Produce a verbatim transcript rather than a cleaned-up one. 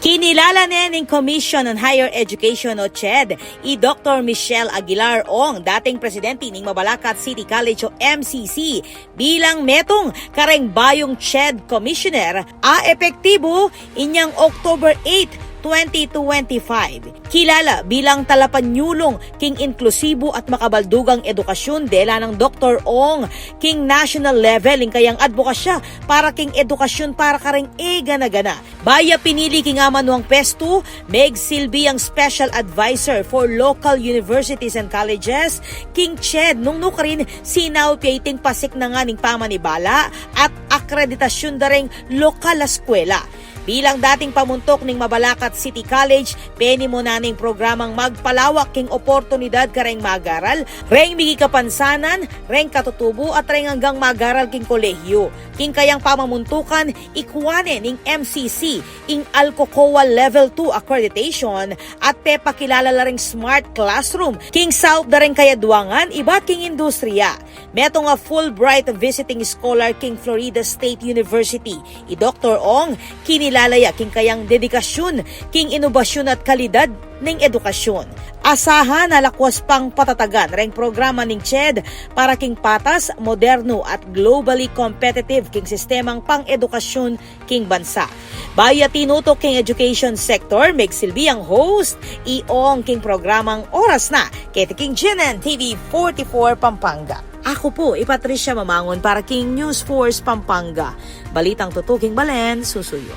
Kinilala ne ning Commission on Higher Education o CHED, i Doktor Michelle Aguilar Ong, dating presidente ning Mabalacat City College o M C C, bilang metung kareng bayung CHED Commissioner a epektibu inyang October eight, twenty twenty-five. Kilala bilang talapanyulung king inklusibu at makabaldugang edukasyun, dela nang Doktor Ong king national level ing kayang adbokasya para king edukasyun para kareng e gana-gana. Bayu ya pinili king amanuang pwestu, megsilbi yang special advisor for local universities and colleges king CHED, nung nukarin sinaup ya iting pasiknangan ning pamanibala at akreditasyun da reng lokal a eskwela. Bilang dating pamuntuk ning Mabalacat City College, penimuna ne ing programang magpalawak king oportunidad kareng magaral, reng migi kapansanan, reng katutubu at reng anggang magaral king kolehiyu. King kayang pamamuntukan, ikua ne ning M C C ing Alcocoa Level two Accreditation at pepakilala la reng smart classroom king saup da reng kayaduangan ibat king industriya. Metung a Fulbright visiting scholar king Florida State University, i Doktor Ong, kinilala ya king kayang dedikasyun king inubasyun at kalidad ning edukasyun. Asahan a lakwas pang patatagan reng programa ning CHED para king patas, modernu at globally competitive king sistemang pang-edukasyun king bansa. Bayu ya tinutuk king education sector, megsilbi yang host i Ong king programang Oras Na, keti king G N N T V forty-four Pampanga. Aku pu i Patricia Mamangun para king News Force Pampanga. Balitang tutu king balen, susuyu.